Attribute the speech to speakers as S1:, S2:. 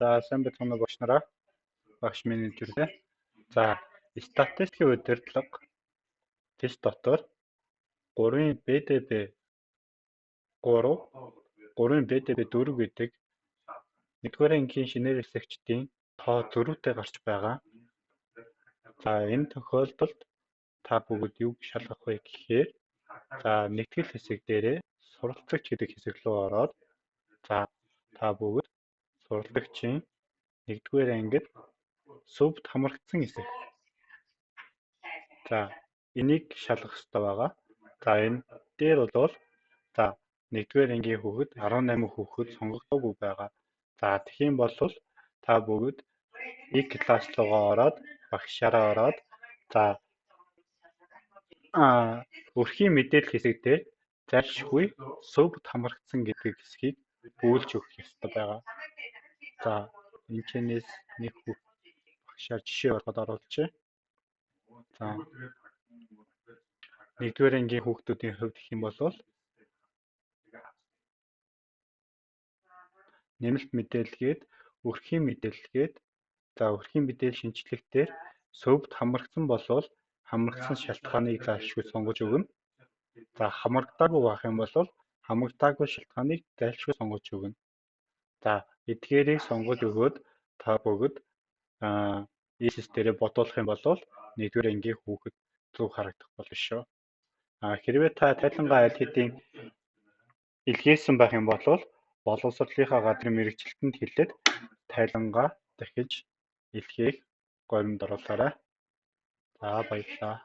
S1: За, сайн байцгаана уу, багш нараа. Багш менежерлээ. За, статистикийн удирдлага тест дотор 3-ын БДБ 3, 3-ын БДБ 4 гэдэг 1-р ангийн шинээр эхлэгчдийн тоо зөрүүтэй гарч байгаа. За, энэ тохиолдолд та бүгд юг шалгах вэ гэхээр, за, нэгтгэл хэсэг дээрээ суралцагч гэдэг хэсэг рүү ороод, за, та бүгд суралцагчийн 1-р ангид сувд хамрагдсан хэсэг. За, энийг шалгах ёстой байгаа. За, энэ дээр бол, за, 1-р ангийн хүүхэд 18 хүүхэд сонгогдоогүй байгаа. За, тэгэх юм бол та бүгд E-класс руугаа ороод, багшаараа ороод, за, өрхийн мэдээлэл хэсэг дээр зайлшгүй сувд хамрагдсан гэдэг хэсгийг бөөлж өгөх ёстой байгаа. За, энэ чэнэс нэг багшаар жишээ болгоод оруулъя. За, 1-р ангийн хүүхдүүдийн хувьд гэх юм бол нэмэлт мэдээлэлгээд, өрхийн мэдээлэлгээд, за, өрхийн мэдээлэл шинжлэх дээр сувд хамрагдсан болвол хамрагдсан шалтгааныг зайлшгүй сонгож өгнө. За, хамрагдаагүй байх юм бол хамрагдаагүй шалтгааныг зайлшгүй сонгож өгнө. За, эдгээрийг сонгож өгөөд та бүгд ESS дээрээ бодуулах юм бол 1-р ангийн хүүхэд зөв харагдах болно шүү. А хэрвээ та тайлангаа аль хэдийн илгээсэн байх юм бол боловсролынхаа газрын мэргэжилтэнд хэлээд тайлангаа дахиж илгээх горимд оруулаарай. За, баярлалаа.